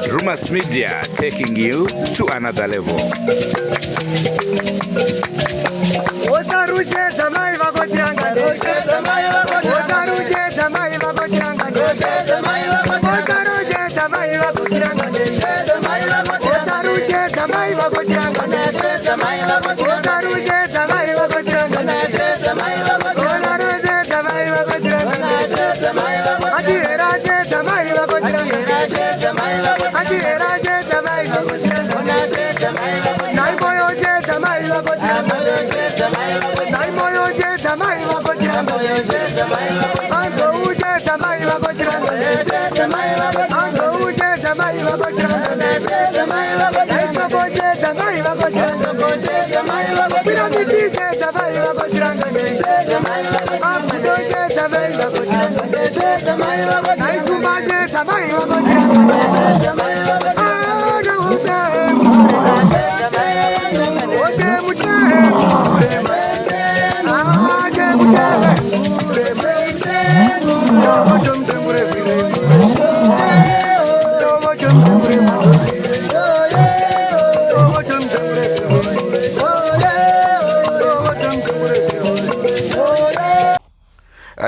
Drumas Media taking you to another level.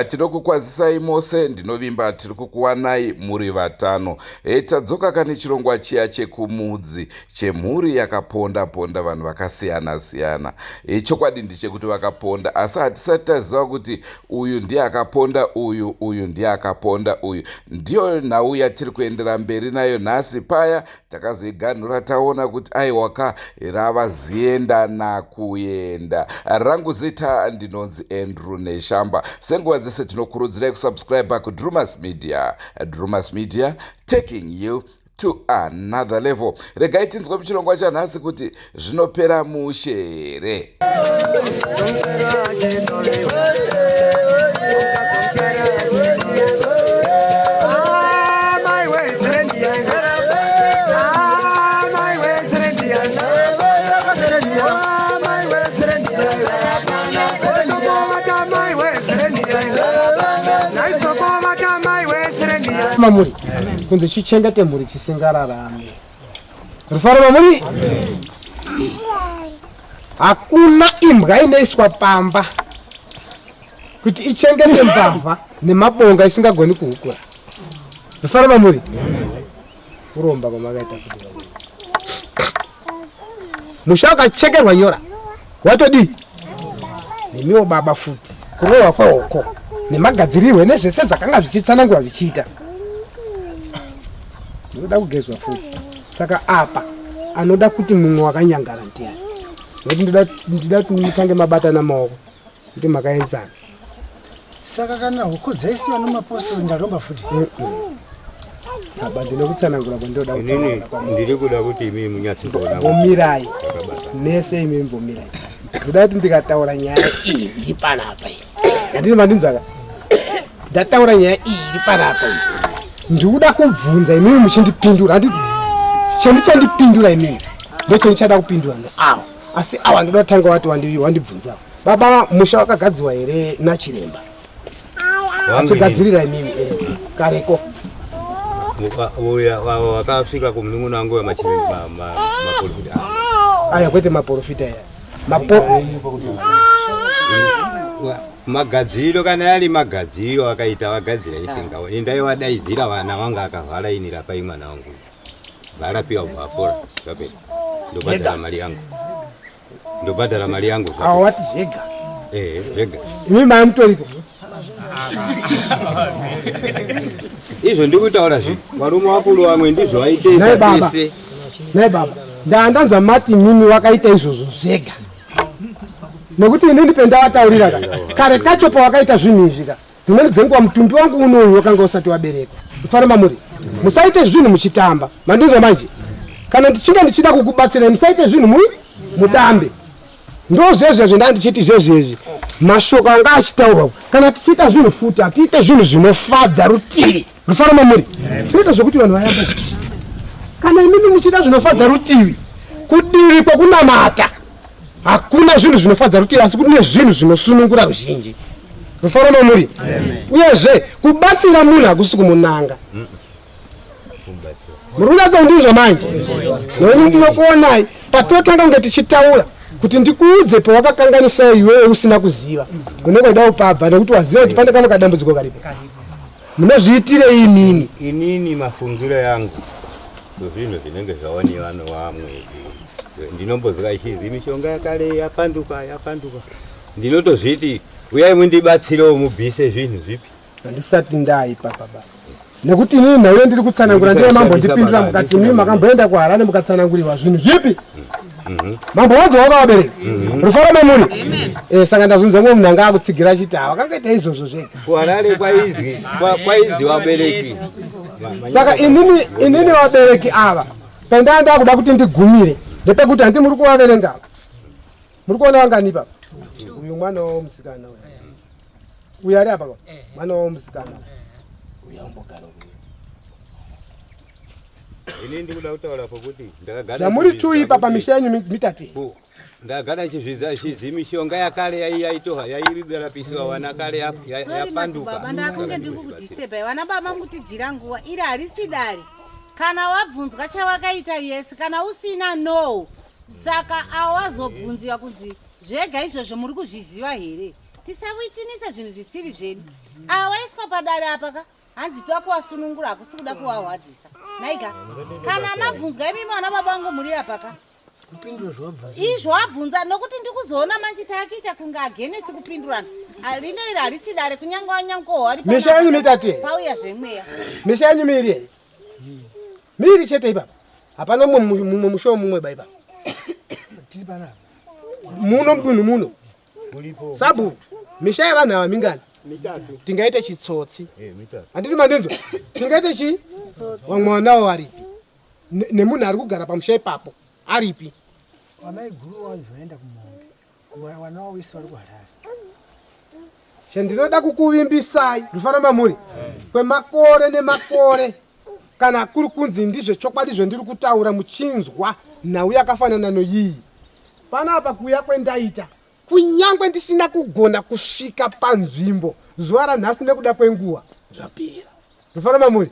Tinokukwazisai mose, ndinovimba tiri kukuwanai muri vatano. Tadzoka kane chirongwa chiya chekumudzi chemhuri yakaponda ponda vanhu vakasiyana siyana. Chokwadi ndechekuti vakaponda, asi hatisati taziva kuti uyu ndiye akaponda uyu, uyu ndiye akaponda uyu. Ndiyo nhau yatiri kuendera mberi nayo nhasi. Paya takazoiganhura taona kuti aiwaka rava zienda nakuenda. Rangu zita ndinonzi Andrew Neshamba. Senguva dzese tinokurudzirai kusubscribe kuDrumas Media. Drumas Media taking you to another level. Regai tinzwe muchirongwa chanhasi kuti zvinopera mushe here. Mamuri kunzi chichengete mhuri chisingararame. Rufaro mamuri. Hakuna imbwa inoiswa pamba kuti ichengete mbavha nemabonga isingagoni kuhukura. Rufaro mamuri. Kuromba kwamakaita kuti vamuri. Musha wakachekerwa nyora watodii? Nemiwo baba futi kurohwa kwehoko nemagadzirirwe nezvese zvakanga zvichitsanangurwa zvichiita ndinoda kugezwa futi. Saka apa anoda kuti mumwe wakanyangara ndiani? Nokuti ndinoda kuti mutange mabatana maoko kuti makaenzana. Saka kana huku dzaisiwa nemapostori ndaromba futi. Baba ndinokutsanangura kwandinoda kutsanangura kwamuri. Ndiri kuda kuti imi munyatsoona. Mbomirai. Mese imi mbomirai. Ndoda kuti ndikataura nyaya iyi iri panapa iyi. Handini mandinzwaka? Ndataura nyaya iyi iri panapa iyi. Ndikuda kubvunza imimi muchindipindura. Handiti chandichandipindura imimi ndochandichada kupindura awa. Asi awa ndoda kutanga wati wandibvunzawo. Baba, musha wakagadziwa here nachiremba? Achigadzirira imimi kareko. Uya wakasvika kumunun'una wangu wemachiremba maporofita. Aya kwete maporofita aya. Magadziriro kana yari magadziriro akaita vagadzira isingawo. Endai wadaidzira vana vanga akavhara ini rapai mwana wangu. Varapiwa vapora zvapera. Ndobhadhara mari yangu. Ndobhadhara mari yangu. Awo wati zvega. Eh, zvega. Imi mai mutoriko. Izvo ndikutaura zvi. Varume vakuru vamwe ndizvo vaite bese. Nhai baba. Ndandanzwa mati mimi wakaita izvozvo zvega. Nekuti inini pendavataurira ka kare kacho pawakaita zvinhu izvi ka dzimweni dzenguva mutumbi wangu unoyu wakanga usati waberekwa. Mufaro mamuri. Musaite zvinhu muchitamba. Mandinzwa manje? Kana ndichinge ndichida kukubatsirai musaite zvinhu mu mudambe. Ndozvezve zvendanga ndichiti zvezvezvi mashoko anga achitaurwa kana tichiita zvinhu futi hatiite zvinhu zvinofadza rutivi rufaro mamuri tinoita zvekuti vanhu vayambuke kana imimi muchiita zvinofadza rutivi kudivi kwekunamata hakuna zvinhu zvinofadza rutivi asi kune zvinhu zvinosunungura ruzhinji rufaro mamuri uyezve kubatsira munhu hakusi kumunanga muri kunatsa kundinzwa manje nekuti ndinokuonai patotanga kunge tichitaura kuti ndikuudze pawakakanganisawo iwewe usina kuziva unenge waida kupabva nekuti waziva kuti pane kamwe kadambudziko karipo munozviitirei imimi inini mafungiro yangu zvinhu zvinenge zvaoniwa nowamwe ndinombozwa ichizi mishonga yakare yapanduka yapanduka ndinotozviti uyai mundibatsirewo mubvise zvinhu zvipi Handisati ndaipa baba nekuti inini nhau yandiri kutsanangura ndiye mambondipindura mukati mimi makamboenda kuharare mukatsanangurirwa zvinhu zvipi mhm. mambo wanzi wanga vabereki mhm. rufaro mamuri eh, saka ndazvinzwa mumwe munhu anga akutsigira achiti hawa kangaita izvozvo zvega kuharare kwaizi kwaizi vabereki saka inini inini vabereki ava pandaa ndakuda kuti ndigumire ndepekuti handi muri kuvaverenga ava muri kuona vangani ipapa uyu mwana wavo musikana uyu uyu ari apa mwana wavo musikana uyu ambogara uyu ini ndikuda kutaura pokuti ndakagara zvamuri tu ipapa misha yenyu mitatu iyi ndagara chizvidza chidzi mishonga yakare yaiyaitoha yairapisiwa vana kare yapanduka ndakunge ndiri kukudisturba vana baba mutidyira nguva iri harisi dare kana wabvunzwa chawakaita yes kana usina no Saka awazobvunziwa kunzi zvega izvozvo muri kuzviziva here? Tisawitinisa zvinhu zvisiri zvedu. Awaiswa padare apa ka hanzi twakuwasunungura hakusi kuda kuwahwadzisa. Naika kana mabvunzwa imimi vana baba vangu muri apa ka kupindura zvawabvunza izvo wabvunza nokuti ndikuzoona manje taakuita kunge against kupindurana rino iri harisi dare kunyange wanyangohwa misha yenyu mitatu here pauya zvemweya misha yenyu miiri here miiri chete ipapa hapana mumwe musha womumwe ba ipapa muno mudunhu muno sabhuku misha yevanhu ava mingani tingaite chitsotsi eh, handiti mandinzwa tingaite chi vamwe vanawo varipi nemunhu ari kugara pamusha ipapo aripi wamaiguru wanzi vaenda kumombe Vana wawisi vari kuHarare. Chandinoda kukuvimbisai rufaro mamuri kwemakore nemakore kana kuri kunzi ndizvechokwadi zvendiri kutaura muchinzwa nhau yakafanana noyiyi panapa kuuya kwendaita kunyangwe ndisina kugona kusvika panzvimbo zuva ranhasi nekuda kwenguva zvapera rufaro mamuri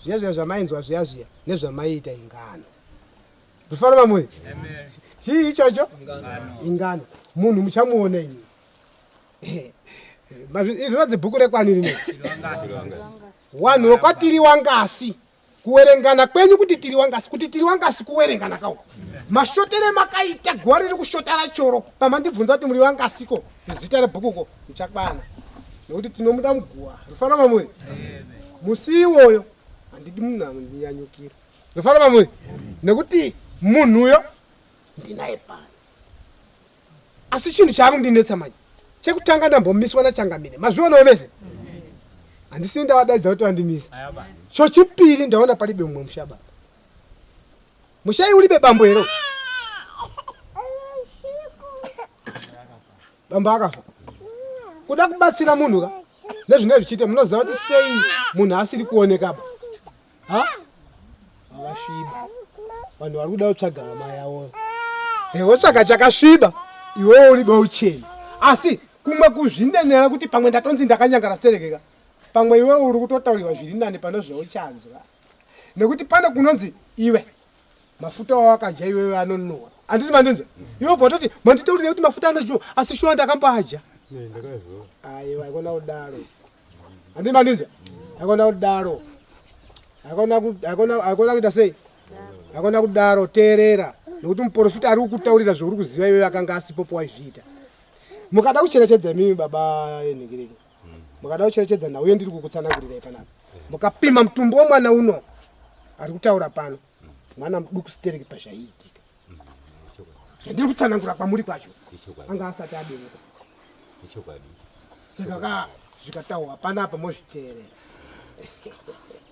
zviya zviya zvamainzwa zviya zviya nezvamaiita ingano Rufaro vamwe. Chii ichocho? Ingano. Munhu muchamuona imi. Rinonzi bhuku rekwani rino. Wanhu wekwatiri wangasi. Kuwerengana kwenyu kuti tiri wangasi, kuti tiri wangasi kuwerengana kauko. Mashotere makaita guva riri kushota rachoro pamandibvunza kuti muri wangasiko zita rebhukuko muchakwana nekuti tinomuda muguva. Rufaro vamwe. Musi iwoyo handidi munhu anonyanyukira. Rufaro vamwe nekuti munhuyo ndinaye pano asi chinhu chaakundinetsa manje chekutanga ndambomiswa nachangamire mazvionawo mese handisini ndavadaidza kuti vandimisa chochipiri ndaona palibe mumwe musha baba mushai ulibe bambo here bambo akafa kuda kubatsira munhu ka nezvinenge zvichiita munoziva kuti sei munhu asiri kuoneka ba ha vakasviba vanhu vari kuda kutsvaga hama yavo eh, wotsvaga chakasviba iwewo uri bauchena asi kumwe kuzvinenera kuti pamwe ndatonzi ndakanyangara stereke ka pamwe iwewo uri kutotaurirwa zviri nani pane zvauchanzwa nekuti pane kunonzi iwe mafuta wawakadya iwewe anonhuwa handiti mandinzwa iwe ubva watoti manditaurire kuti mafuta anodyiwa asi shuwa ndakambaadya aiwa aikona kudaro Handiti mandinzwa? Hakona kudaro. Hakona hakona hakona kuita sei? Hakona kudaro teerera nekuti muprofita ari kukutaurira zvauri kuziva iwewe akanga asipo pawaizviita. Mukada kucherechedza imimi baba yenhingiriki. Mukada kucherechedza nhau yendiri kukutsanangurirai panapa. Mukapima mutumbi womwana uno ari kutaura pano. Mwana muduku stereki pazvaiitika. Zvandiri kutsanangura kwamuri kwacho anga asati aberekwa. Saka ka zvikataurwa panapa mozviteerera.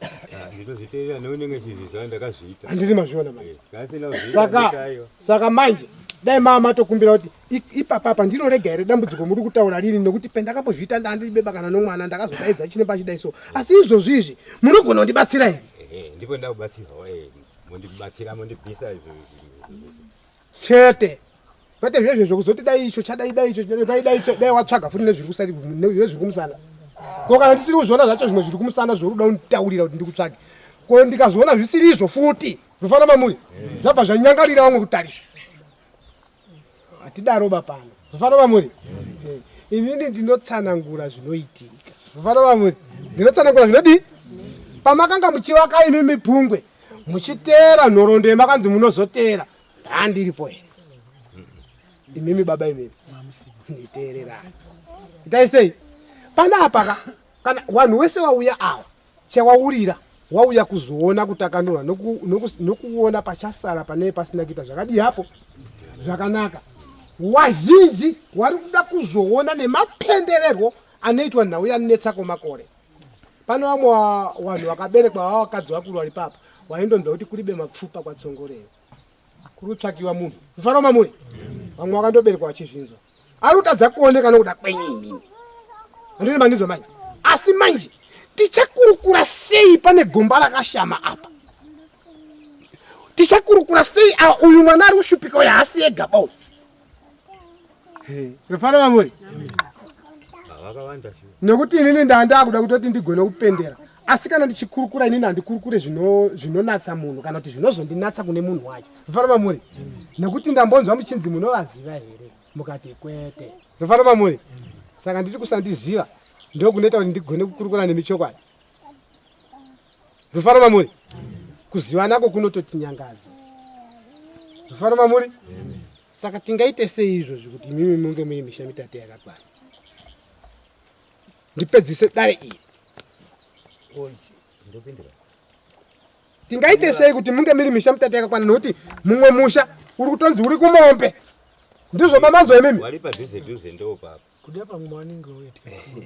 Ah, ndinozviteerera neunenge chizvizva ndakazviita. Handiri mazviona manje. Eh, saka saka manje dai maa matokumbira kuti ipapapa ndiro rega here dambudziko muri kutaura rini nekuti pendakambozviita ndandibeba kana nomwana ndakazodaidza chine pachidai so asi izvozvi izvi munogona kundibatsira here? Ndipo ndakubatsirwa eh, mondibatsira mondibvisa izvo chete kwete zvezvo zvekuzoti dai icho chadai dai icho dai dai icho dai watsvaga futi nezviri kusari nezviri kumusana ko kana ndisiri kuzviona zvacho zvimwe zviri kumusana zvauri kuda kunditaurira kuti ndikutsvage ko ndikazoona zvisiri izvo futi zvofanira mamuri zvabva zvanyangarira vamwe kutarisa hatidaro ba pano zvofanira mamuri eh, inini ndinotsanangura zvinoitika zvofanira mamuri ndinotsanangura zvinodii pamakanga muchivaka imi mipungwe muchiteera nhoroondo yemakanzi munozoteera handiripo here imimi baba imimi nditeererani itai sei panapa ka kana vanhu wese wauya awa chawaurira wauya kuzoona kutakanurwa nokuona pachasara pane pasina kuita zvakadii hapo zvakanaka wazhinji wari kuda kuzoona nemapendererwo anoitwa nhau yanetsa kwemakore Pano vamwe vanhu vakaberekwa vava vakadzi vakuru vari papa waindonzwa kuti kuribe mapfupa kwatsongoreyo kuri kutsvakiwa munhu mufaro mamuri vamwe vakandoberekwa vachizvinzwa ari kutadza kuoneka nokuda kwenyu imimi handini mandinzwa manje asi manje tichakurukura sei pane gomba rakashama apa tichakurukura sei uyu mwana ari kushupika uyo haasi ega ba uyu rufaro vamuri nekuti inini ndandakuda kutoti ndigone kupendera asi kana ndichikurukura inini handikurukure zvinonatsa munhu kana kuti zvinozondinatsa kune munhu wacho rufaro vamuri nekuti ndambonzwa muchinzi munovaziva here mukati kwete rufaro vamuri saka ndiri kusandiziva ndokunoita kuti ndigone kukurukura nemi chokwadi Rufaro mamuri. Kuzivanako kunototinyangadza. Rufaro mamuri. Saka tingaite sei izvozvi kuti imimi munge muine misha mitatu yakakwana? Ndipedzise dare iri. Tingaite sei kuti munge miri misha mitatu yakakwana nokuti mumwe musha uri kutonzi uri kumombe. Ndizvo mamanzwa imimi? Wari padhuze dhuze ndopapa. Kuda pamwe wanenge uye tikakura.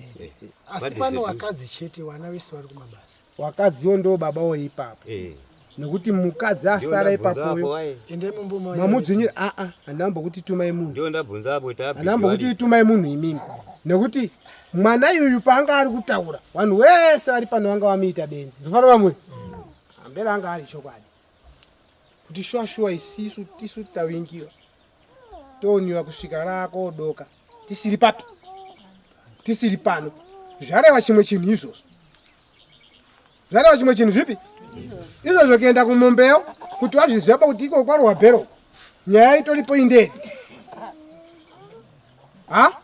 Asi pano wakadzi chete wana vese vari kumabasa. Wakadziwo ndo baba wo ipapo. Eh. Nekuti mukadzi asara ipapo uyo. Ende mumbo mwa. Mamudzvinyira a a handambokuti tumai munhu. Ndio ndabvunza apo tapi. Handambokuti tumai munhu imimi. Nekuti mwana yuyu paanga ari kutaura vanhu wese vari pano vanga vamuita benzi. Ndofana vamwe. Ambera anga ari chokwadi. Kuti shuwa shuwa isisu tisu tawingiwa. Toniwa kusvika rakodoka tisiri papi tisiri pano zvareva chimwe chinhu izvozvo zvareva chimwe chinhu zvipi izvozvo kuenda kumombeyo kuti wazviziva pakuti iko kwarohwa bhero nyaya itoripo indedi ha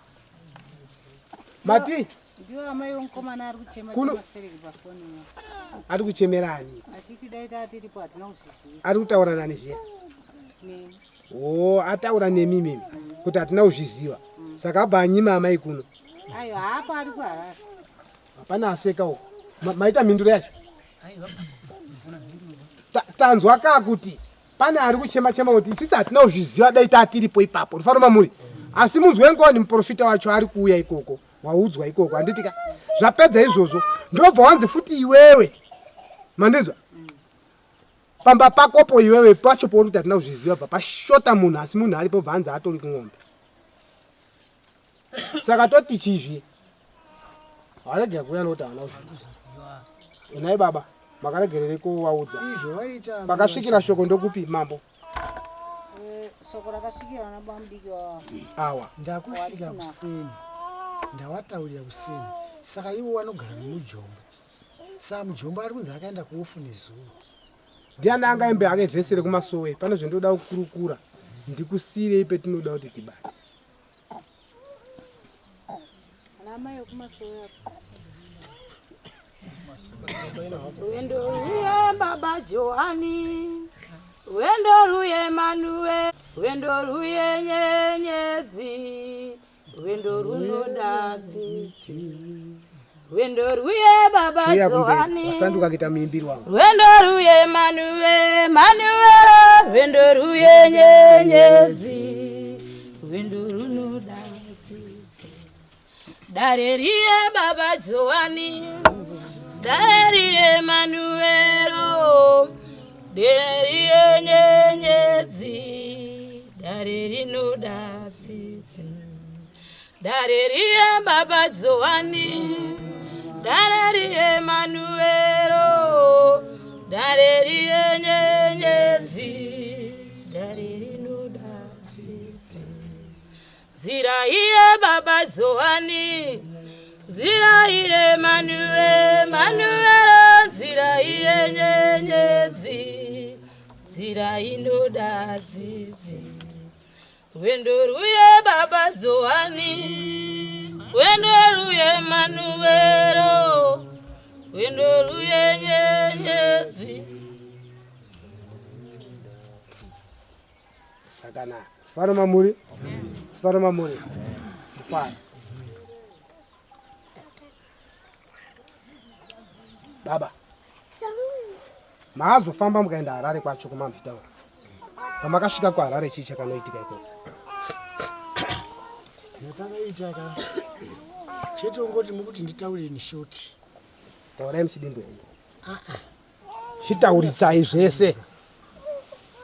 mati Ndiwo amai vemukomana ari kuchema Kuno- chema stereki pafoni iyo. ari kuchemera ani Achiti dai tatiripo hatina kuzvizivisa. ari kutaura nani zviya Neni. o ataura nemi mimi kuti hatina kuzviziva saka abva anyima amai kuno Ayo haapo ari kuHarare. hapana aseka uko maita mhinduro yacho tanzwa kaa kuti pane ari kuchema chema kuti isisi hatina kuzviziva dai tatiripo ipapo rufaro mamuri asi munzwe ngoni muprofita wacho ari kuuya ikoko waudzwa ikoko handiti ka zvapedza izvozvo ndobva wanzi futi iwewe mandinzwa pamba pakopo iwewe pacho pauri kuti hatina kuzviziva bva pashota munhu asi munhu aripo bva hanzi atori kun'ombe saka toti chizvi Waregera kuuya nokuti haana kuzviita. Nhai baba, makaregererei kuvaudza? Izvo vaita Pakasvikira shoko ndokupi mambo? Eh, Soko rakasvikira vana bamudiki wavo. Awa. Ndakusvika kuseni ndawataurira kuseni saka ivo vanogara nemujombo saka mujombo ari kunzi akaenda kuofu nezuro Ndiani angaimbe hake vhesi rekumasowe? Pane zvendinoda kukurukura. Ndikusiyirei petinoda kuti tibate. Rwendo rwuye baba Johani, rwendo rwuye Manuel, rwendo rwuye nyenyedzi, rwendo runoda tsitsi. Rwendo rwuye baba Chiuya kumberi, Johani, wasanduka kuita muimbiri wangu. rwendo rwuye Manuel, Manuel, rwendo rwuye nyenyedzi. Rwendo runoda tsitsi. Dare riye baba Johani, dare riye Manuero, dare riye nyenyedzi, dare rinoda tsitsi. Dare riye baba Johani, dare riye Manuero, dare riye nyenyedzi, dare rinoda tsitsi. Nzira iye baba Zohani, nzira iye Manue, Manuela, nzira iye nyenyedzi, nzira inoda tsitsi. Rwendo rwuye baba Zohani, rwendo rwuye Manuelo, rwendo rwuye nyenyedzi. Zvakanaka. Faro mamuri. Faro mamuri. Faro. Baba. Maazofamba mukaenda Harare kwacho kuma muchitaura. Pamakasvika kuHarare chii chakanoitika ikoko? Zvakaitika ka chete ungoti mukuti nditaure in short. Taurai muchidimbu henyu. Chitaurisai zvese.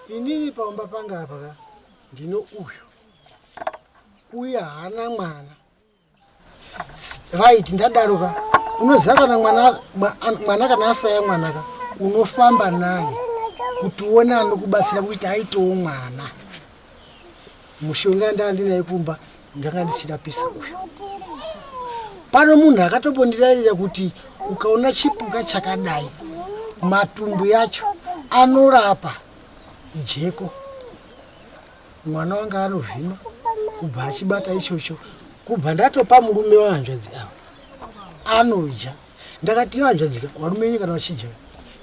Inini paumba panga apa ka ndino uyu uye haana mwana. Right, ndadaro ka unoziva kana mwana mwana kana asaya mwana ka unofamba naye kuti uone anokubatsira kuti aitewo mwana. Mushonga ndandinaye kumba ndanga ndichirapisa uyu. Pano munhu akatombondirairira kuti ukaona chipuka chakadai matumbu yacho anorapa jeko. Mwana wanga anovhima kubva achibata ichocho kubva ndatopa murume wehanzvadzi ava anodya. Ndakati hanzvadzi ka varume venyu kana vachidya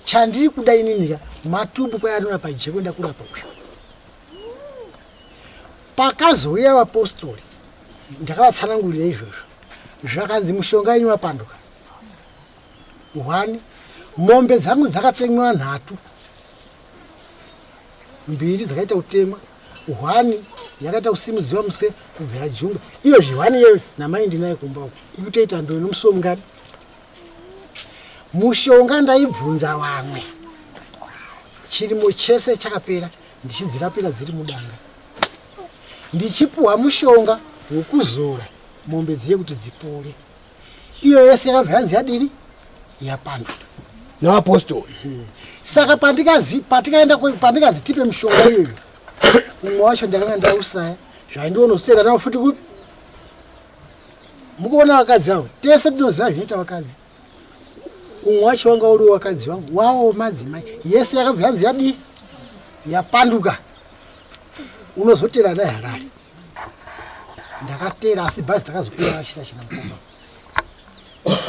chandiri kuda inini ka matumbu kwai anorapa jeko ndakurapa uyu. Pakazouya vapostori ndakavatsanangurira izvozvo zvakanzi mushonga yenyu wapanduka. One, mombe dzangu dzakatemwa nhatu, mbiri dzakaita kutemwa, one yakaita kusimudziwa muswe kubva yajungwa. Iyo zvihwani iyoyo namai ndinaye kumba uko ikutoita ndoyo nomusi womungani. Mushonga ndaibvunza vamwe, chirimo chese chakapera ndichidzirapira dziri mudanga, ndichipuhwa mushonga wokuzora mombe dziye kuti dzipore. Iyo yese yakabva yanzi yadini yapanduka navapostori. Saka pandikazi patikaenda pandikazi tipe mushonga iyoyo umwe wacho ndakanga ndausaya zvaindionosera nawo futi kupi mukuona vakadzi avo tese tinoziva zvinoita vakadzi. Umwe wacho wanga uri wakadzi wangu wawo madzimai yese yakabva yanzi yadii yapanduka. Unozotera naye Harare. Ndakatera asi bhazi takazokwira rachita china mukoma.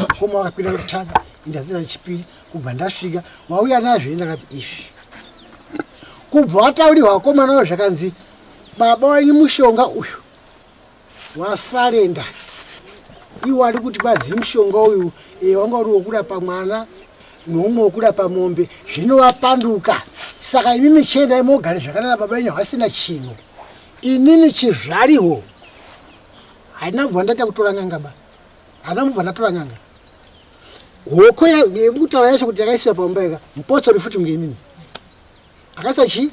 Mukoma wakakwira kutanga ndazira rechipiri kubva ndasvika wauya nazvo ndakati izvi. Kubva wataurirwa vakomana vavo zvakanzi baba wenyu mushonga uyu wasarenda. Iwo ari kuti kwadzi mushonga uyu wanga uri wokurapa mwana noumwe wokurapa mombe zvinovapanduka. Saka imi michiendai mogare zvakanaka baba wenyu havasina chinhu. Inini chizvariwo haina kubva ndaita kutora n'anga ba. Haina kubva ndatora n'anga. Hoko yekutaura yacho kuti yakaisiwa pamba yaka mupotsori futi kunge inini. Akaisa chii?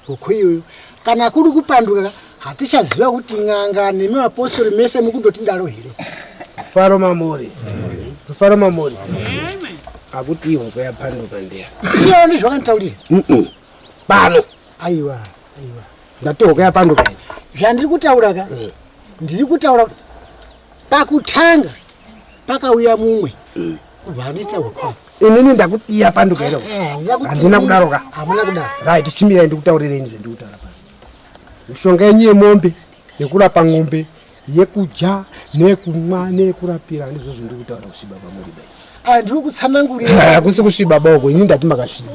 Hoko iyoyo. Kana kuri kupanduka hatichaziva kuti n'anga nemi vapostori mese mukundotidaro here? Faro mamuri. Faro mamuri. Akuti ihoko yapanduka ndiya. Iyo ndizvo vakanditaurira. Pano. Aiwa, aiwa. Ndati hoko yapanduka iyi. Zvandiri kutaura ka? Ndiri kutaura pakutanga pakauya mumwe kubva andiita hoko. Inini ndakuti yapanduka here? Handina kudaro ka? Hamuna kudaro. Right, chimirai ndikutaurirei zvandikutaura pano. Mishonga yenyu yemombe yekurapa ng'ombe yekudya neyekumwa neyekurapira ndizvo zvandikutaura kusviba kwamuri dai. Ah, ndiri kutsanangurira. Hakusi kusviba boko, ini ndati makasviba.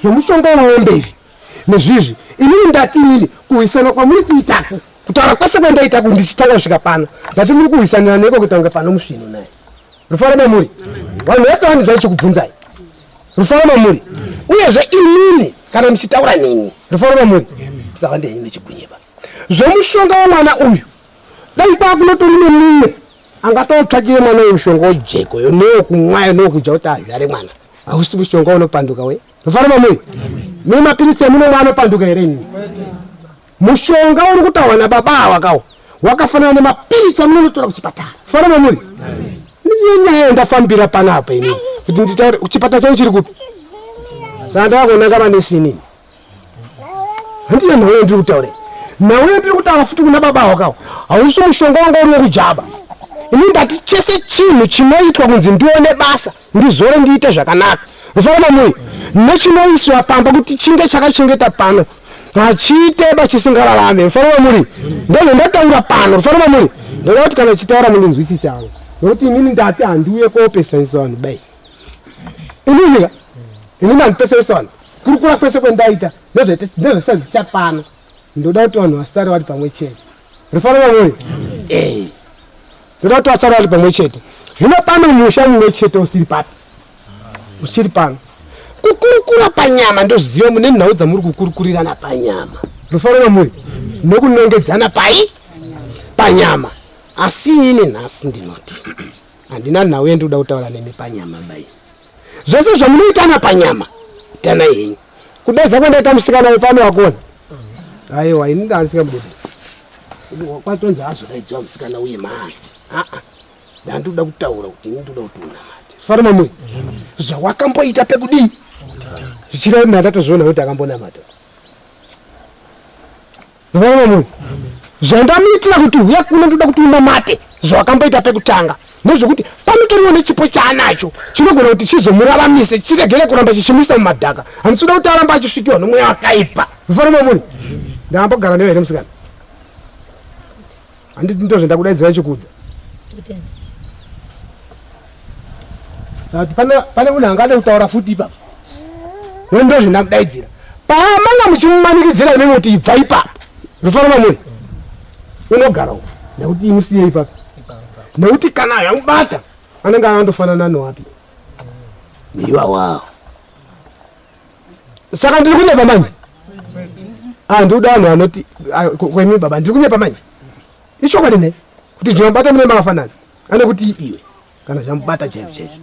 Zvomushonga wemombe izvi nezvizvi, inini ndati inini kurwisana kwamuri kuitaku, kutaura kwese kwandaitaku ndichitanga kusvika pano, ndati muri kurwisanira neko kuita kunge pano musvino naye. Rufaro mamuri. Vanhu vese vanizwa ndichikubvunzai. Rufaro mamuri. Uyezve inini kana muchitaura neni, rufaro mamuri. Musavande henyu nechigunyeba. Zvomushonga wemwana uyu dai kwakunotori nemumwe angatotsvakire mwana uyu mushonga wejekoyo newekumwayo newekudya kuti azvare mwana. Hausi mushonga unopanduka we. Rufaro mamuyi. Mune mapiritsi emunomwa anopanduka here imi? Mushonga uri kutaurwa nababa awa kawo wakafanana nemapiritsi amunonotora kuchipatara. Rufaro mamuri. Nenyaya yandafambira panapa inini kuti nditaure chipatara changu chiri kupi? Saka ndavakuonaka manesi inini. Handina nhau yandiri kutaura. Nhau yandiri kutaura futi kuna baba awa kawo hausi mushonga wanga uri wekujaba. Ini ndati chese chinhu chinoitwa kunzi ndione basa ndizore ndiite zvakanaka. Rufaro mamuyi nechinoiswa pamba kuti chinge chakachengeta pano hachiiteba chisingararame. Rufaro mamuri ndozvo ndataura pano. Rufaro mamuri ndoda kuti kana chitaura mundinzwisise hangu nokuti inini ndati handiuye kopesanisa vanhu bai inini ka inini handipesanisa vanhu kurukura kwese kwendaita ndozvaisandicha pano ndoda kuti vanhu vasare vari pamwe chete. Rufaro mamuri eh ndoda kuti vasare vari pamwe chete. Zvino pano musha mumwe chete usiri papi usiri pano kukurukura panyama ndoziva mune nhau dzamuri kukurukurirana panyama rufaro mamuri nokunongedzana pai panyama asi ini nhasi ndinoti handina nhau yendinoda kutaura nemi panyama bai zvese zvamunoitana panyama itanai henyu kudaidza kwandaita musikana wepano wakuona aiwa ini ndaandisingamudede kwatonzi azodaidziwa musikana uye manje aa ndandoda kutaura kuti ini ndoda kuti unamate fara mamuri zvawakamboita pekudii zvichira kuti ndandatozviona kuti akambonamata fara mamuri zvandamuitira kuti huya kuno ndoda kuti unamate zvawakamboita pekutanga ndezvekuti panotoriwo nechipo chaanacho chinogona kuti chizomuraramise chiregere kuramba chichimuisa mumadhaka handisi kuda kuti aramba achisvikiwa nomweya wakaipa fara mamuri ndambogara newe here musikana handiti ndozvendakudaidzira chikudza pane munhu angade kutaura futi ipapa no ndozvendamudaidzira pamanga muchimumanikidzira imimi kuti ibva ipapa rufaro mamuri unogara uko nekuti imusiye ipapa nekuti kana yamubata anenge andofanana nowapi iwawawo saka ndiri kunyepa manje ah ndikuda vanhu vanoti ah, kwemi baba ndiri kunyepa manje ichokwadi ne kuti zvinomubata mune makafanana anokuti iwe kana zvamubata chaizvo chaizvo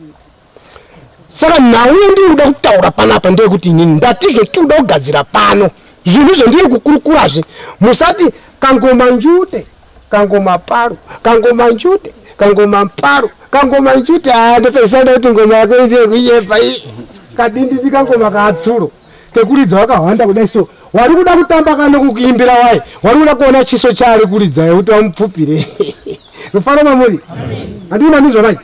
saka nhau yandiri kuda kutaura panapa ndeyekuti inini ndati zvetiri kuda kugadzira pano zvinhu zvendiri kukurukurazve musati kangoma njute kangoma paru kangoma njute kangoma mparu kangoma njute haa ndopedzisa ndakuti ngoma yako ite kunyepa iyi kadindindi kangoma kaatsuro kekuridza wakahwanda kudai so wari kuda kutamba kano kukuimbira waye wari kuda kuona chiso chaari kuridza kuti wamupfupire rufaro mamuri handii mandizwa manje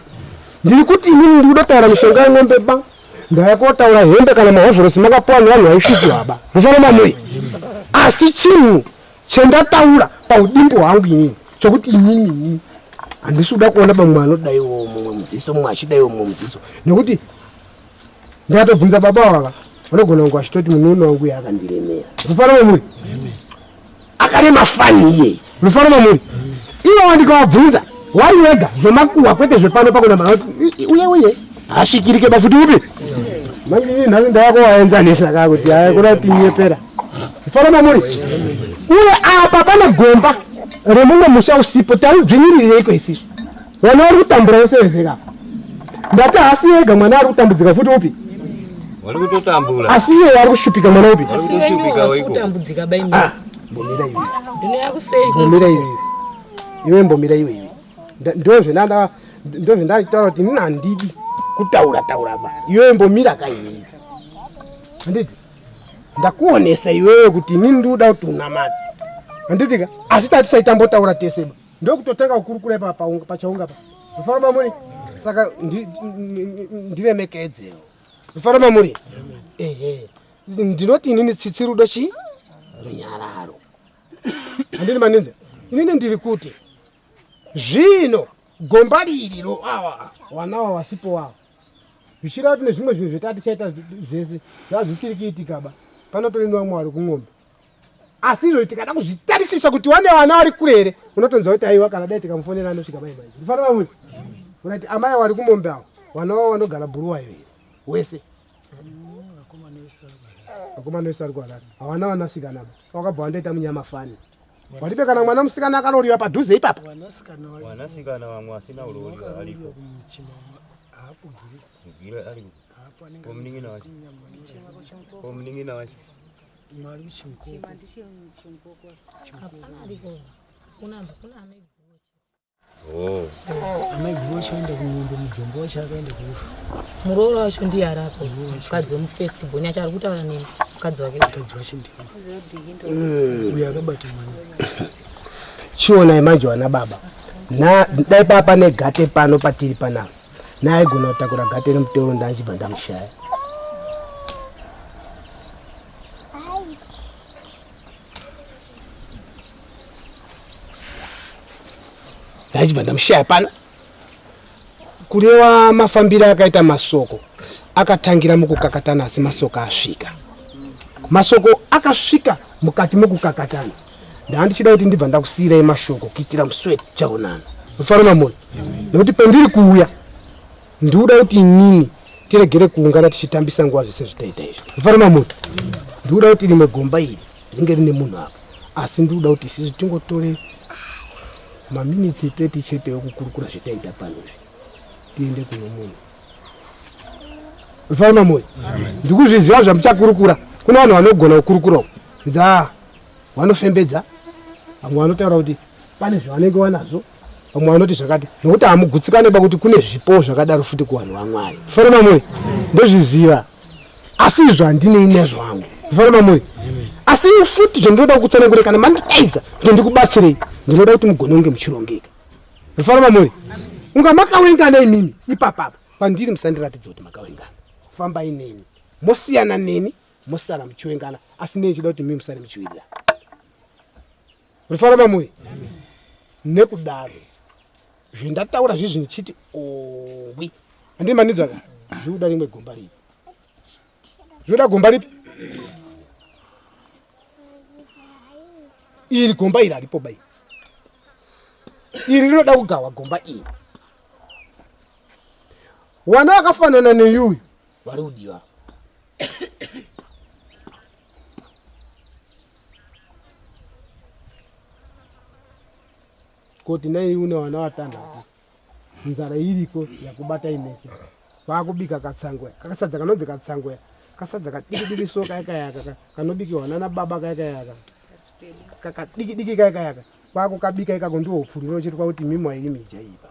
ndiri kuti inini ndiri kuda kutaura mishonga yen'ombe ba ndaya kotaura hembe kana mahovhorosi makapuwa nevanhu vaisvikiwa ba rufaro mamuri asi chinhu Chendataura paudimbu hwangu inini chokuti inini handisi kuda kuona pamwe anodaiwo mumwe muziso mumwe achidaiwo mumwe muziso nekuti ndakatobvunza baba vava vanogona kunge vachitoti mununo wangu uye akandiremera rufaro mamuri akarema fani iyeye rufaro mamuri ivo ndikavabvunza wari wega zvemakuhwa kwete zvepano pakuna uye uye hasvikirike bafuti upi manje ini nhasi ndavakuvaenzanisa ka kuti haya kuda kuti nyepera Mufaro mamuri. Uye apa pane gomba remumwe musha usipo taudzvinyirireiko isisu. Vana vari kutambura vese vese ka. Ndati haasi ega mwana ari kutambudzika futi upi? Wari kutotambura. Asi iye ari kushupika mwana upi? Asi wenyu wasi kutambudzika bai mimi. Ah, mbomira iwe. Ndine yakuseri. Mbomira iwe. Iwe mbomira iwe iwe. Ndozvendanda ndozvendataura kuti inini handidi kutaura taura ba. Iwe mbomira ka iwe. Handiti? Ndakuonesa iwewe kuti inini ndikuda kuti unamate. Handiti ka? Asi tatisaitambotaura tese ba. Ndokutotanga kukurukura ipapa pachaunga pa. Rufaro mamuri. Saka ndiremekedzewo. Rufaro mamuri. Ehe. Ndinoti inini tsitsi rudo chi? Runyararo. Handini maninzwa. Inini ndiri kuti zvino gomba riri ro awa wanawa wasipo wawa. Zvichireva kuti nezvimwe zvinhu zvetatichaita zvese zvazvisiri kuitika ba. Panotori nevamwe vari kun'ombe. Asi izvo tikada kuzvitarisisa kuti wane vana vari kure here unotonzwa kuti aiwa kana dai tikamufonera anosvika mai manje. Ndifana vamwe. Unati amai vari kumombe avo vana vavo vanogara bhuruwayo here wese. Vakomana vese vari kuHarare hawana vanasikana ba. Wakabva wandoita munyama fani. Walipe kana mwana musikana akaroriwa padhuze ipapa. Wanasikana vamwe asina uroriwa ariko. Gire ariko. Komunin'ina wacho. Komunin'ina wacho. Oh. Amai guru wacho aenda kumombe mujombo wacho akaenda kurufu. Muroora wacho ndiye arapo. Mukadzi wemufirst born yacho ari kutaura neni. Mukadzi wake. Mukadzi wacho ndiye. Uyo akabata mwana. Chionai manje wana baba. Na dai papa negate pano patiri panapa. Naaigona kutakura gate remutoro ndachibva ndamushaya. Ndachibva ndamushaya pano. Kurewa mafambiro akaita masoko akatangira mukukakatana asi masoko asvika. Masoko akasvika mukati mekukakatana. Ndandichida kuti ndibva ndakusiirai mashoko kuitira musweti chaonana. Mufaro mamuri. Nekuti pendiri kuuya ndikuda kuti inini tiregere kuungana tichitambisa nguva zvese zvitaita izvi. Mufaro mamuri. Ndikuda kuti rimwe gomba iri ringe rine munhu apa. Asi ndikuda kuti isisu tingotore maminitsi 30 chete ekukurukura zvetaita pano izvi. Tiende kuno munhu. Mufaro mamuri. Ndikuzviziva zvamuchakurukura. Kuna vanhu vanogona kukurukura uku. Dza vanofembedza vamwe vanotaura kuti pane zvavanenge vanazvo vamwe vanoti zvakati nokuti hamugutsikane pakuti kune zvipo zvakadaro futi kuvanhu vamwari fara mamuri ndozviziva asi izvo handinei nezvo hangu fara mamuri asi futi zvandinoda kukutsanangure kana mandidaidza kuti ndikubatsirei ndinoda kuti mugone kunge muchirongeka rufaro mamuri unga makawengana imimi ipapapa pandiri musandiratidza kuti makawengana fambai neni mosiyana neni mosara muchiwengana asi nei chida kuti mimi musare muchiwirirana rufaro mamuri nekudaro zvendataura zvezvi ndichiti owi handii mandinzwaka zvikuda rimwe gomba ripi zvikuda gomba ripi iri gomba iri haripo bai iri rinoda kugawa gomba iri wana wakafanana neyuyu vari kudiwa koti nai une vana vatanhatu nzara iriko yakubata imese vakubika katsangwe kakasadza kanonzi katsangwe kasadza kadikidiki so kayakayaka kanobikiwa nana baba kayakayaka kakadikidiki kayakayaka kwakukabika ikako ndiwo upfuriro chete kwakuti mimwa iri mija ipa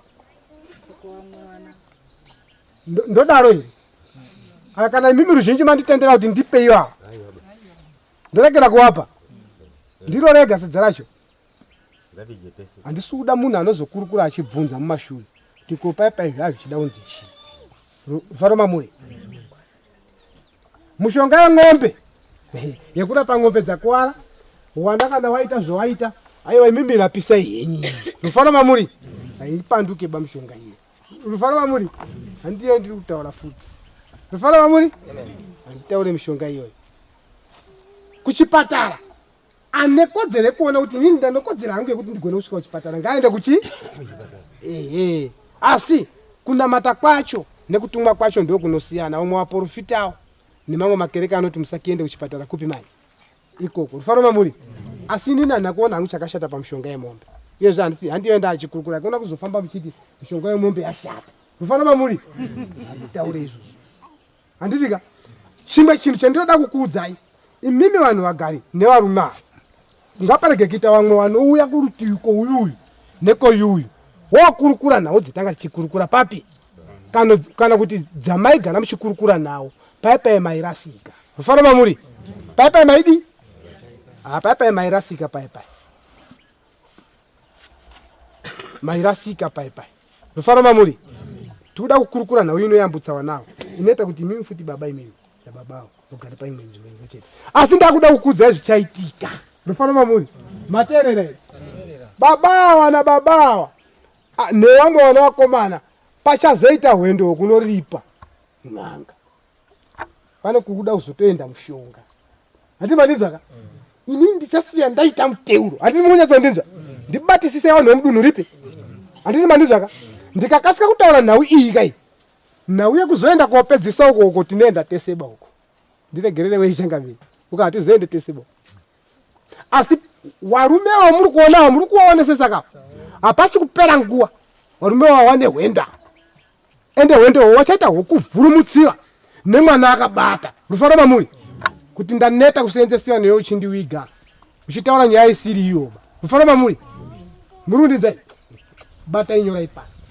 ndodaro here aya kana imimi ruzhinji manditendera kuti ndipeiyo ava ndoregera kuwapa ndiro rega sadza racho handisi kuda munhu anozokurukura achibvunza mumashure kuti ko pai zvaa zvichida kunzi chii rufaro mamuri mushonga yen'ombe yekurapa n'ombe dzakuwara wana kana waita zvawaita aiwa imimi rapisai henyu rufaro mamuri haipanduke ba mushonga iye Rufaro vamuri handiyo ndiri kutaura futi. Rufaro vamuri handitaure mishonga iyoyo. Kuchipatara ane kodzero yekuona kuti inini ndane kodzero hangu yekuti ndigone kusvika kuchipatara ngaaende kuchi ehe asi kunamata kwacho nekutumwa kwacho ndokunosiyana. Vamwe vaporofitawo nemamwe makereke anoti musakiende kuchipatara kupi manje ikoko rufaro mamuri asi inini handina kuona hangu chakashata pamushonga yemombe uyezve handisi handiyo ndachikurukura kuona kuzofamba muchiti mishonga yemombe yashata rufaro mamuri handitaure izvozvo handitika chimwe chinhu chandinoda kukuudzai imimi vanhu vagari nevarume ava ngaparege kuita vamwe vanouya kurutivi kouyuyu nekoyuyu wokurukura nhau dzitanga tichikurukura papi kana, kana kuti dzamaigara muchikurukura nawo pai pai mairasika rufaro mamuri pai pai maidi ah, pai pai mairasika pai pai mairasika pai pai rufaro mamuri tikuda kukurukura nhau inoyambutsa wanawo inoita kuti imimi futi baba imimi nababawo mugare paimwe nzvimbo imwe chete asi ndakuda kukuudzai zvichaitika rufaro mamuri mateerera here babawa nababawa nevamwe vana vakomana pachazoita hwendo hwekunoripa n'anga pane kukuda kuzotoenda mushonga handii mandinzwa ka inini ndichasiya ndaita muteuro handini mukunyatsondinzwa ndibatisise vanhu vemudunhu ripi handini mandinzwa ka ndikakasika kutaura nhau iyi kai nhau yekuzoenda kopedzisa uko uko tinoenda teseba uko ndiregerere weichangamiri. Ukahatizoende tese bo. Asi warume avo muri kuona avo muri kuvaonesesa ka hapasi kupera nguva warume wavo wane hwendo ava ende hwendo hwo wachaita hwokuvhurumutsiwa nemwana akabata rufaro mamuri kuti ndaneta kuseenzesiwa newe uchindiwiga uchitaura nyaya isiri iyoba rufaro mamuri muri kundinzai batai nyorai pasi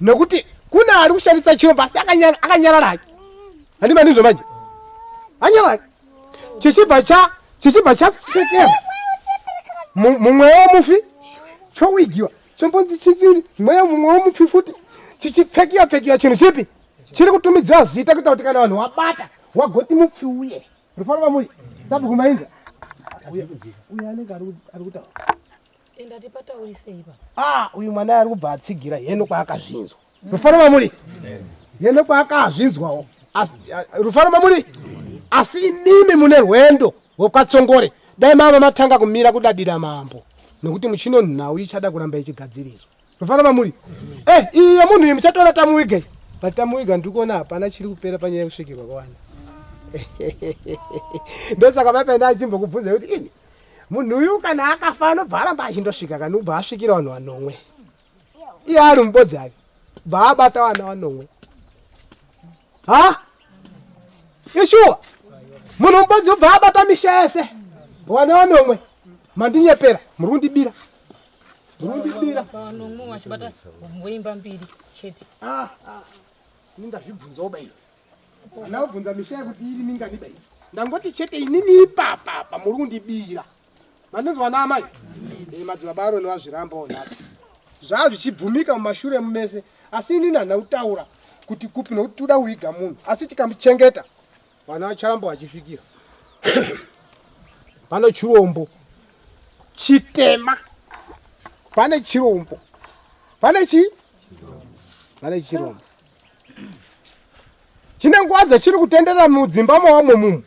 nekuti kune ari kushandisa chirombo asi akanyarara hake handi mandinzwa manje anyarara hake chichibva cha chichibva chapfekerwa mumweya womufi chowigiwa chombonzi chinzi mweya mumwe womufi futi chichipfekiwa pfekiwa chinhu chipi chiri kutumidziwa zita kuita kuti kana vanhu wabata wagoti mupfi uye rufaro vamuri sabhuku mainza uye anenge ari kutaura Enda tipataurisei pa. Ah, uyu mwana ari kubva atsigira heno kwaakazvinzwa. Rufaro mamuri? Heno kwaakazvinzwawo. Asi rufaro mamuri? Asi imimi mune rwendo rwekwaTsongore. Dai mava matanga kumira kudadira mambo nekuti muchino nhau ichada kuramba ichigadziriswa. Rufaro mamuri? Eh, iyi yemunhu iyi muchatora tamuwiga iyi. But tamuwiga ndiri kuona hapana chiri kupera panyaya yekusvikirwa kwawana. Ndosaka vaipenda achimbokubvunza kuti ini munhu uyu kana akafa anobva aramba achindosvika kana ubva asvikira vanhu vanomwe iye ari mubodzi ake bva abata vana vanomwe ha ishuwa munhu mubodzi ubva abata misha yese vana vanomwe mandinyepera muri kundibira muri kundibira vanomwe vachibata voimba mbiri chete ah, ah. ndazvibvunzawo bairo Handina kubvunza misha yekuti iri mingani bai. Ndangoti chete inini ipapa apa muri kundibira. Mandinzwa vana amai? Eh, madzibaba Aroni vazvirambawo nhasi. Zvaa zvichibvumika mumashure mumese asi inini handina kutaura kuti kupi nokuti toda kuviga munhu asi tikamuchengeta vana vacharamba vachisvikira. Pano chirombo chitema. Pane chirombo. Pane chi? Pane chirombo. Chine nguva dzachiri kutenderera mudzimba mawamo mumu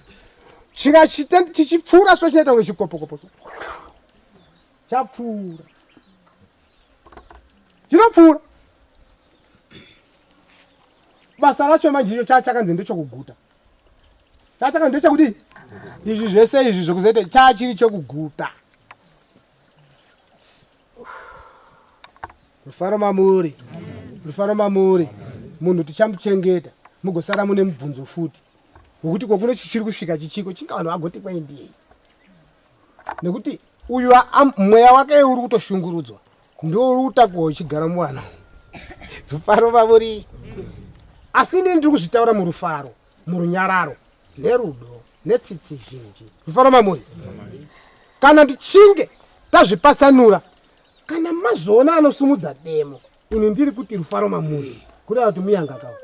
chichipfuura so chinoita kunge chikopokopo so chapfuura chinopfuura basa racho manje icho chachakanzi ndechokuguta chachakanzi ndechekudii izvi zvese izvi zvekuzoita chachiri chekuguta Rufaro mamuri, rufaro mamuri. Munhu tichamuchengeta, mugosara mune mubvunzo futi wekuti kokuno chichiri kusvika chichiko chinga vanhu vagoti kwaindiyei nekuti uyu mweya wake uri kutoshungurudzwa ndiwo uri kutakuwa uchigara muvanhu rufaro mamuri asi inini ndiri kuzvitaura murufaro murunyararo nerudo netsitsi zhinji rufaro mamuri kana ndichinge tazvipatsanura kana mazoona anosumudza demo ini ndiri kuti rufaro mamuri kureva kuti muyanga kawo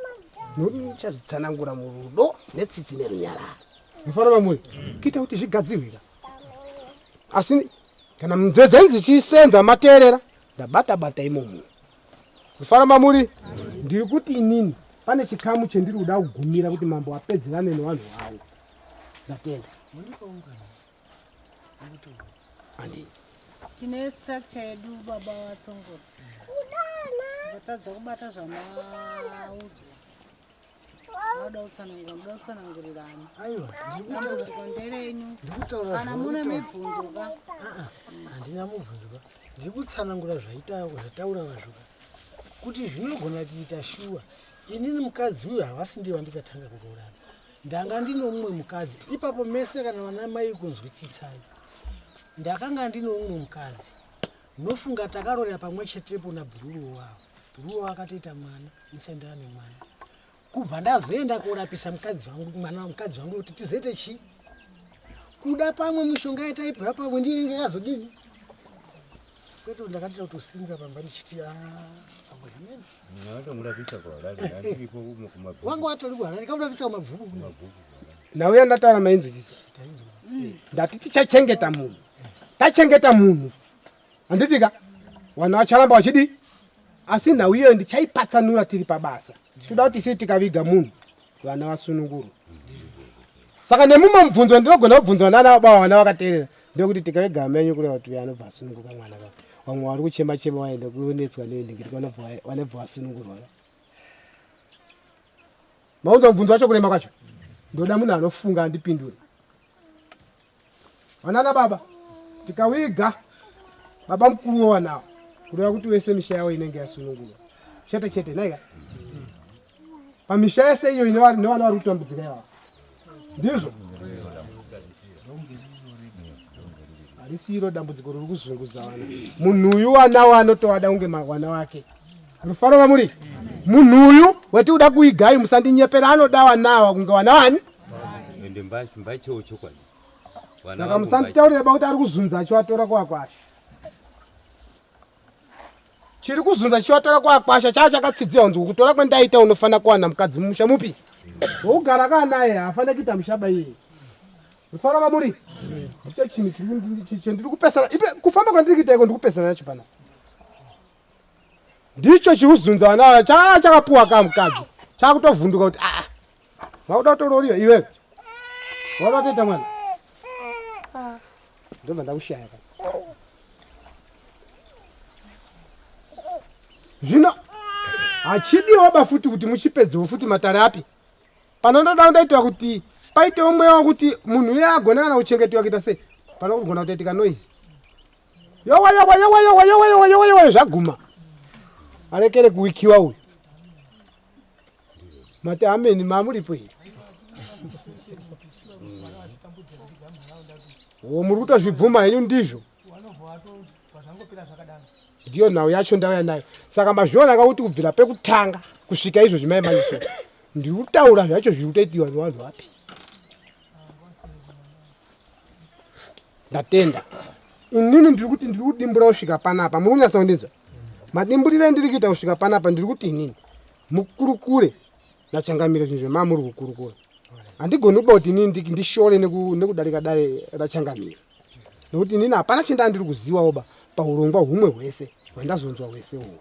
nokuti ndichazvitsanangura murudo netsitsi nerunyararo rufaro mamuri kuita kuti zvigadzirwira asi kana munzeve dzenyu dzichisenza mateerera ndabata bata imomo rufaro mamuri ndiri kuti inini pane chikamu chendiri kuda kugumira kuti mambo apedzerane nevanhu vavo ndatenda Tine structure yedu baba vatsongoro. Vatadza kubata zvamaudzwa. Vauda kutsanangura, muda kutsanangurirana. Aiwa, dambudziko nderenyu. Ndikutaura kana mune mibvunzo ka. Ah, ah, handina mubvunzo ka. Ndiri kutsanangura zvaita zvataura vazvo ka. Kuti zvinogona kuita shuwa. Inini mukadzi uyu havasi ndiye wandikatanga kuroorana. Ndanga ndine mumwe mukadzi ipapo mese kana vana mai kunzwisisai. Ndakanga ndine mumwe mukadzi. Nofunga takarorera pamwe chetepo naBhururu wavo. Bhururu akatoita mwana, nisai ndava nemwana. Kubva ndazoenda korapisa mukadzi wangu, mwana mukadzi wangu kuti tizoite chii? Kuda pamwe mishonga yataipiwa pamwe ndiyo inenge yakazodini? Kwete ndakatoita kutosimuka pamba ndichiti ah, pamwe hameno. Wanga watori kuHarare kamurapisa kumabvuku. Nhau yandataura mainzwisisa. Ndati tichachengeta munhu. Tachengeta munhu. Handiti ka? Vanhu vacharamba vachidii? Asi nhau iyoyo ndichaipatsanura tiri pabasa. Toda kuti isi tikaviga munhu vana vasunungurwe. Saka nemumwe mubvunzo ndinogona kubvunzwa nana baba vana vakateerera ndekuti tikaviga amenyu kureva kuti uyo anobva asununguka mwana ka. Vamwe vari kuchema chema vaenda kunetswa nenhingiriko vanobva vasunungurwa. Maunzwa mubvunzo wacho kurema kwacho? Ndoda munhu anofunga andipindure. Vanana baba, tikawiga baba mukuru wowanawo kureva kuti wese misha yavo inenge yasunungurwa chete chete naika pamisha yese iyo nevana vari kutambudzika ivava ndizvo harisi iro dambudziko riri kuzunguza vana munhu uyu wanawo anotovada kunge mwana wake rufaro vamuri munhu uyu wati uda kuigai musandinyepera anoda wanawa kunge wana wani ende mbachewo chokwadi saka musanditaurire ba kuti ari kuzunza achiwatora kwakwasha chiri kuzunza chichiwatora kwakwasha chaa chakatsidziwa kunzi kutora kwendaita unofanira kuwana mukadzi mumusha mupi wokugara kaanaye haafanira kuita mushaba iyeye rufaro vamuri ndicho chinhu chendiri kupesana kufamba kwandiri kuita iko ndikupesana nacho pana ndicho chiuzunza vana ava chaa chakapuwa ka mukadzi chakutovhunduka kuti aa vakuda kutororiwa iwewe wakuda kutoita mwana ndobva ndakushaya ka zvino hachidiwo ba futi kuti muchipedzewo futi matare api panondoda kundoitwa kuti paitewo mweya wekuti munhu uye agone kana kuchengetiwa kuita sei panogona kutoitika noise Yowa yowa yowa yowa yowa yowa yowa yowa zvaguma. Arekere kuwikiwa uyu. Mati ameni mamuripo here? Wo muri kutozvibvuma henyu ndizvo. Ndiyo nhau yacho ndauya nayo. Saka mazviona ka kuti kubvira pekutanga kusvika izvozvi mai maiso. Ndiri kutaura zvacho zviri kutoitiwa nevanhu vapi. Ndatenda. Inini ndiri kuti ndiri kudimbura kusvika panapa. Muri kunyatsa kundinzwa? Madimburiro endiri kuita kusvika panapa ndiri kuti inini mukurukure nachangamire zvinhu zvemamuri kukurukura. Handigoni kuba kuti inini ndishore nekudarika dare rachangamire. Nekuti inini hapana chendandiri kuziwawo ba paurongwa humwe hwese hwandazonzwa hwese uhwu.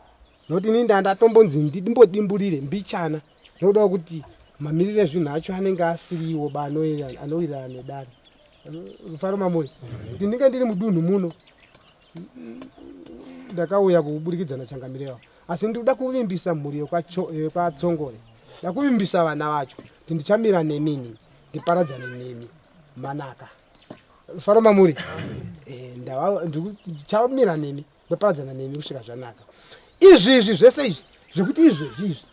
Nekuti inini ndandatombonzi ndimbodimburire mbichana nekuda kwekuti mamiriro ezvinhu acho anenge asiriwo ba anowirirana nedare. Rufaro mamuri kuti ndinge ndiri mudunhu muno ndakauya kuburikidza nachangamire wavo asi ndikuda kuvimbisa mhuri yekwatsongore ndakuvimbisa vana vacho kuti ndichamira nemi inini ndiparadzane nemi manaka rufaro mamuri eh, ndichamira nemi ndoparadzana nemi kusvika zvanaka izvi izvi zvese izvi zvekuti izvezvi izvi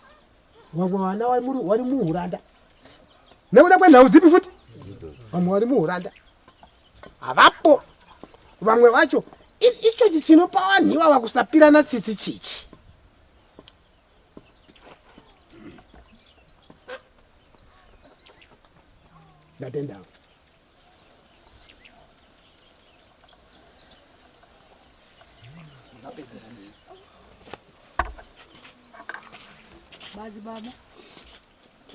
vamwe vana vari muhuranda nekuda kwenhau dzipi futi vamwe vari muhuranda havapo vamwe vacho ichochi chinopa vanhu ivava kusapirana tsitsi chichi ndatendawo Madzibaba,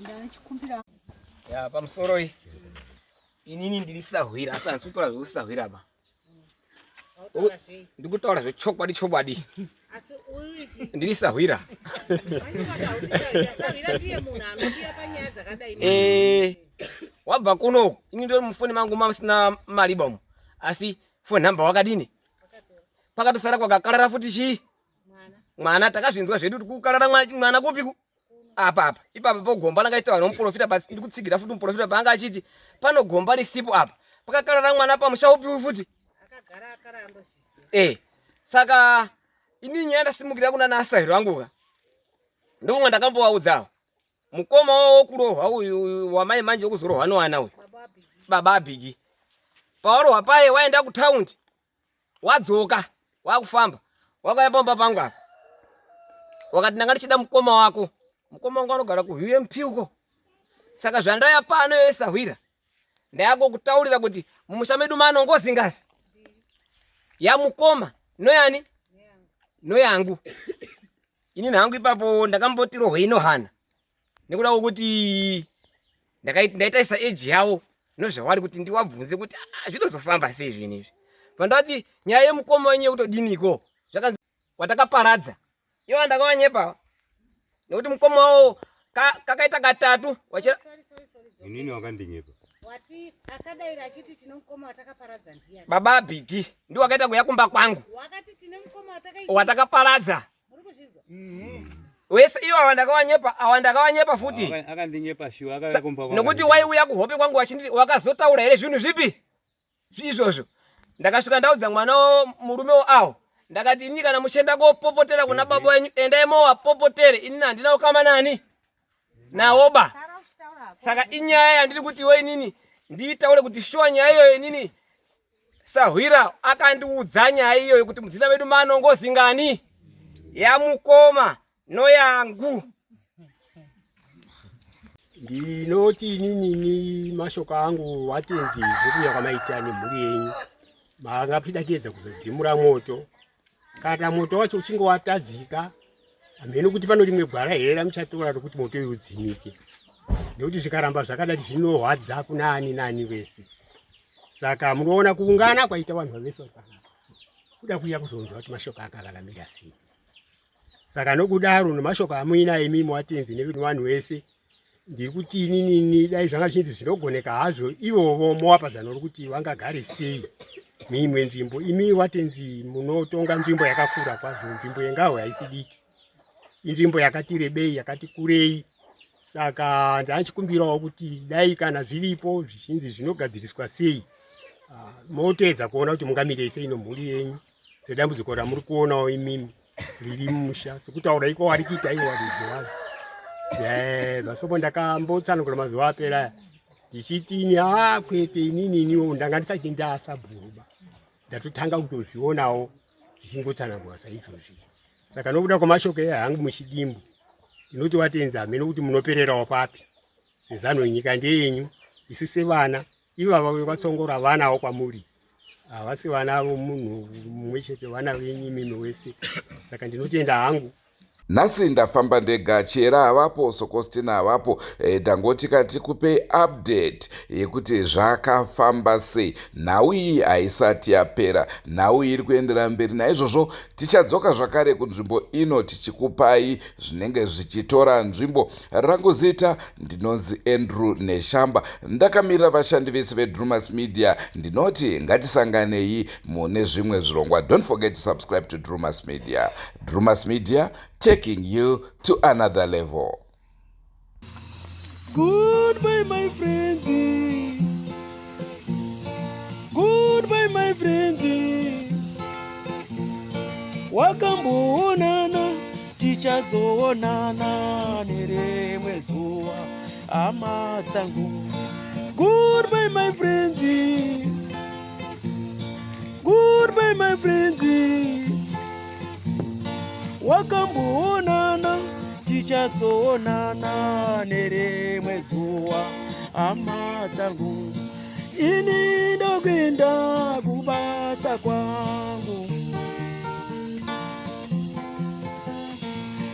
ndachikumbira ya pamusoro iyi inini ndiri sahwira asi handisi kutaura zvekusahwira ba ndikutaura zvechokwadi chokwadi ndiri sahwira eh, wabva kuno ini ndori mufoni mangu mamusina mari bomu asi foni number wakadini pakatosara kwakakarara futi chii mwana takazvinzwa zvedu kuti kukarara mwana kupiku apa apa ipapa pogomba ranga achitaura nomuprofita ndikutsigira futi muprofita paanga achiti pano gomba risipo apa pakakarara mwana pamusha upiwi futi eh saka ini nyaya ndasimukira kuna nasahiro angu ka ndokumwe ndakambovaudzawo mukoma wavo wokurohwa uyu wamai manje wokuzorohwa nowana uyu baba abhigi pawarohwa paye waenda kutaundi wadzoka wakufamba wakauya pamba pangu apa wakati ndanga ndichida mukoma wako mukoma wangu anogara kuump uko saka zvandaya pano yesahwira ndayakokutaurira kuti mumusha medu mano ngozi ngazi yamukoma noyani noyangu inini hangu ipapo ndakamboti rohwei nohana nekuda kwokuti ndaitaisa age yavo nozvawari kuti ndiwabvunze kuti ah, zvinozofamba sei zvinhu izvi pandati nyaya yemukoma wenyu yekutodiniko zvakanzi watakaparadza iwa ndakawanyepa nekuti mukoma wawo kakaita katatu wachira inini wakandinyepa wati akadaira achiti tine mukoma watakaparadza ndiyani baba bhigi ndiwo wakaita kuya kumba kwangu wakati tine mukoma watakaita watakaparadza muri kuzvinzwa mm -hmm. Wese iwo awa ndakawanyepa, awa ndakawanyepa futi. Akandinyepa shuwa, akauya kumba kwangu. Nokuti waiuya kuhope kwangu wachinditi wakazotaura here zvinhu zvipi? Izvozvo. Ndakasvika ndaudza mwana murume awo. Ndakati ini kana muchienda kopopotera kuna baba wenyu endai mowapopotere inini handina ukama nani nawoba. Saka inyaya yandiri kuti iwe inini nditaure kuti shuwa nyaya iyoyo inini Sahwira akandiudza nyaya iyoyo kuti mudzina medu mano ngozi ngani yamukoma noyangu. Ndinoti ininini mashoko angu watenzi zvekuuya kwamaita nemhuri yenyu mangapida kuedza kuzodzimura moto kana moto wacho uchinge watadzika hameno kuti pano rimwe gwara here ramuchatora rokuti moto uyu udzimike nekuti zvikaramba zvakadati zvinorwadza kuna ani naani vese saka munoona kuungana kwaita vanhu vavese vari panapa kuda kuuya kuzonzwa kuti mashoko akararamira sei saka nokudaro nemashoko amuina imimi watenzi nevanhu vese ndiri kuti ininini dai zvanga zvichinzi zvinogoneka hazvo ivovo mowapa zano rokuti vangagare sei muimwe nzvimbo imi watenzi munotonga nzvimbo yakakura kwazvo nzvimbo yengaho haisi diki inzvimbo yakati rebei yakati kurei saka ndachikumbirawo kuti dai kana zviripo zvichinzi zvinogadziriswa sei ah, moteedza kuona kuti mungamirei sei nomhuri yenyu sedambudziko ramuri kuonawo imimi riri mumusha sekutaura iko wari kuita iwo varidzi vazvo vasopo ndakambotsanangura mazuva apera aya ndichiti ini haa kwete inini iniwo ndanga ndisati ndasabhuruba ndatotanga kutozvionawo zvichingotsanangura saizvozvi saka nokuda kwamashoko eya hangu muchidimbu ndinoti watenzi hameno kuti munopererawo papi sezano nyika ndeyenyu isu sevana ivava vekwatsongora vanawo kwamuri havasi vana vomunhu mumwe chete vana venyu imimi wese saka ndinotenda hangu Nhasi ndafamba ndega, Chihera havapo, Sokostina havapo. E, tangoti ka tikupei update yekuti zvakafamba sei. Nhau iyi haisati yapera, nhau iyi iri kuendera mberi. Naizvozvo tichadzoka zvakare kunzvimbo ino tichikupai zvinenge zvichitora nzvimbo. Rangu zita ndinonzi Andrew Neshamba, ndakamirira vashandi vese veDrumas Media. Ndinoti ngatisanganei mune zvimwe zvirongwa. Don't forget to subscribe to Drumas Media. Drumas Media, taking you to another level. Goodbye my friends. Goodbye my friends. Wakamboonana tichazoonana nerimwe zuva hama dzangu. Goodbye my friends. Goodbye my friends. Wakamboonana tichazoonana nerimwe zuva hama dzangu. Ini ndokuenda kubasa kwangu.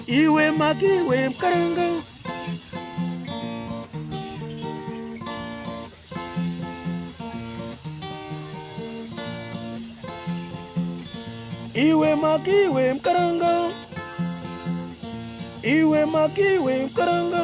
Iwe makiwe mkaranga Iwe makiwe mkaranga Iwe makiwe mkaranga.